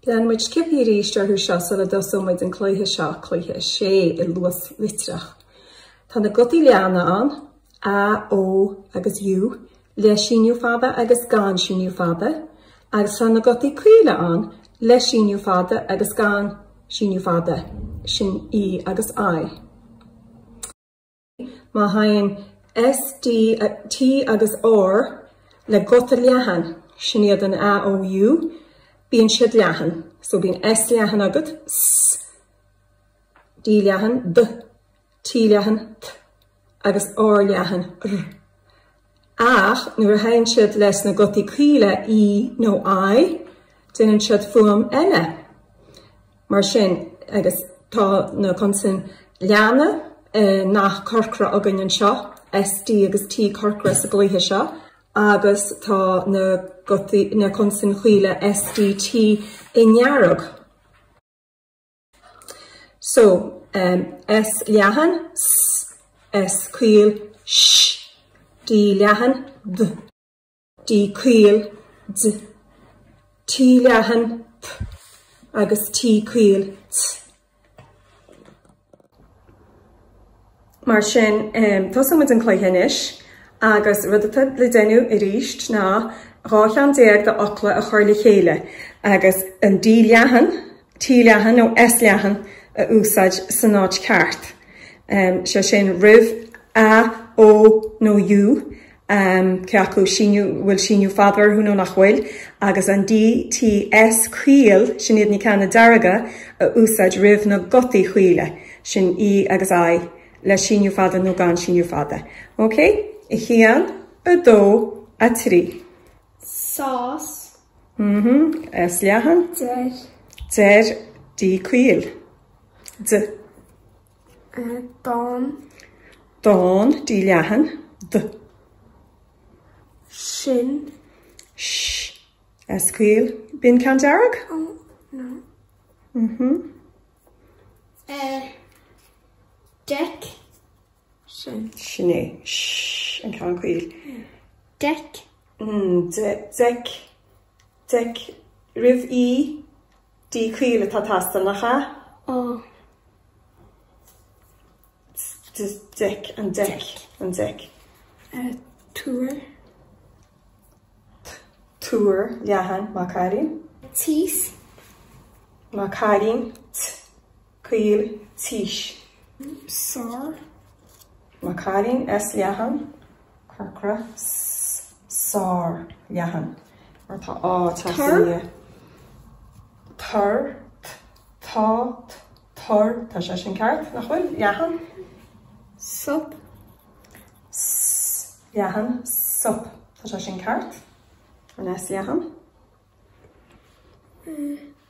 Déanfaidh muid sciobthaí arís orthu seo sula dtosóidh muid an cluiche seo, cluiche 6 i luaslitreach. Tá na gutaí leathana ann, A, O agus U, le síneadh fada agus gan síneadh fada, agus tá na gutaí caola ann, le síneadh fada agus gan síneadh fada, sin E agus I. Má thagann S, D, T agus R le guta leathan, sin iad an A, O, U, bíonn siad leathan. So bíonn S leathan agat, S, D leathan, D, T leathan, T, agus R leathan, R. Ach nuair a thagann siad leis na gutaí caola E nó I, déanann siad fuaim eile. Mar sin, agus tá na consain leathana i ndath corcra againn anseo, S, D agus T corcra sa gcluiche seo, agus tá na gutaí, na consain chaola S, D, T i ndearg. So, S leathan, S, S caol, S, D leathan, D, D caol, D, T leathan, T, agus T caol, T. Mar sin, tosóidh muid an cluiche anois agus rud atá le déanamh arís ná 12 cheann de fhocla a chur le chéile agus an D leathan, T leathan nó S leathan a úsáid san áit ceart. Sé sin roimh A, O nó U. cé acu síneadh, bhfuil síneadh fada orthu nó nach bhfuil, agus an D, T, S caol, sin iad na ceanna dearga, a úsáid roimh na gutaí caola, sin E agus I, le síneadh fada nó gan síneadh fada. Ok? 1, 2, 3. Sás. Mhm. S leathan. Deir. Deir D caol. D. Dán. Dán, D leathan, D. Sin. S. S caol. B'in ceann dearg? Oh, no. Mhm. Deic. Sin. Sin é. S, an ceann caol. Deic. Mm, deic. Deic. Roimh E, D caol atá ag teastáil, nach ea? Oh. Deic, an deic, an deic. Tuar. Tuar, leathan, maith cailín. Tís. Maith cailín, T, caol, tís. Sár. Maith cailín, S leathan, corcra, S, sár, leathan. Mar tá Á ag teacht ina dhiaidh. Tor, T, tá, T, tor, tá sé sin ceart, nach bhfuil? Leathan. Sop. S, leathan, sop. Tá sé sin ceart. An S leathan.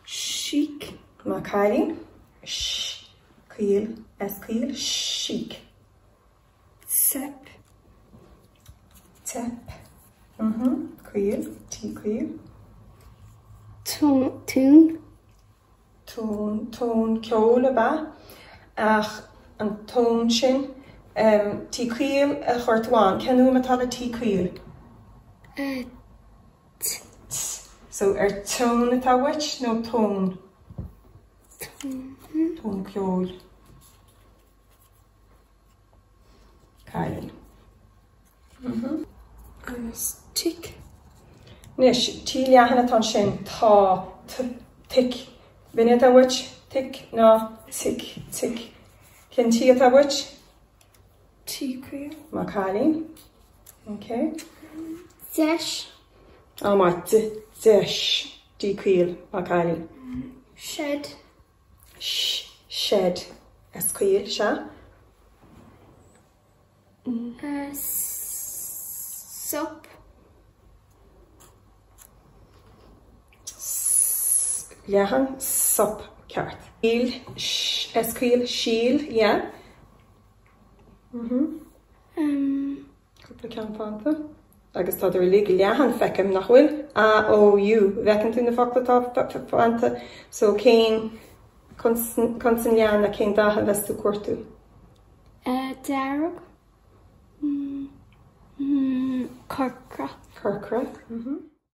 Síc. Maith cailín. S, caol, S caol, síc. Teip. Teip. Mhm. Caol, T caol. Tún. Tón, tón ceoil ab ea? Ach an tón sin, T caol a chuir tú ann. Cén fhuaim atá le T caol? T. T. So ar tón atá uait nó tón? Tón. Tón ceoil. Cailín. Agus tic. Anois, T leathan atá ansin, tá, t, tic. B'in é atá uait, tic ná tic, tic. Cén T atá uait? T caol. Maith cailín. Ok. Deis. Á maith, d, deis. D caol, maith cailín. Shed. S, shed. S caol, sea. Sop. S leathan, sop, ceart. Síl, S caol, síl, yeah. Mhm. Cúpla ceann fanta. Agus tá uilig leathan feicim nach bhfuil? A, O, U. Bhfeiceann tú na focla atá fanta? So cén consan leathan cén dath a bheas tú ag cuartú? Dearg. Corcra. Corcra. Mhm.